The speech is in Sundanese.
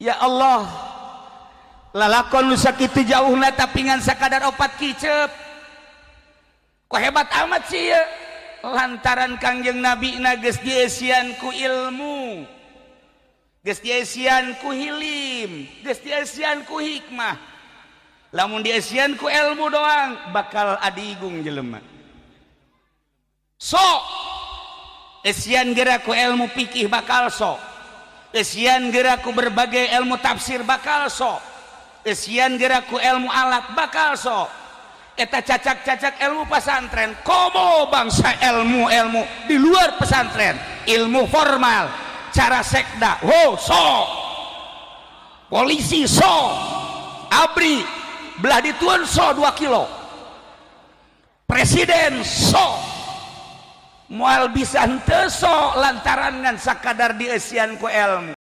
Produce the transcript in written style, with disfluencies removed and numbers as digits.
Ya Allah, lalakon nu sakitu jauhna tapi ngan sakadar opat kicep. Kok hebat amat sih ya? Lantaran Kangjeng Nabi na geus dieusian ku ilmu, geus dieusian ku hilim, geus dieusian ku hikmah. Lamun dieusian ku ilmu doang, bakal adigung jelema. Sok eusian geura ku ilmu fikih, bakal sok. Eusian geura ku berbagai ilmu tafsir, bakal sok. Eusian geura ku ilmu alat, bakal sok. Eta cacak-cacak ilmu pesantren. Komo bangsa ilmu-ilmu di luar pesantren, ilmu formal, cara sekda, oh sok, polisi sok, ABRI belah dituan sok 2 kilo, presiden sok, moal bisa henteu sok lantaran ngan sakadar dieusian ku ilmu.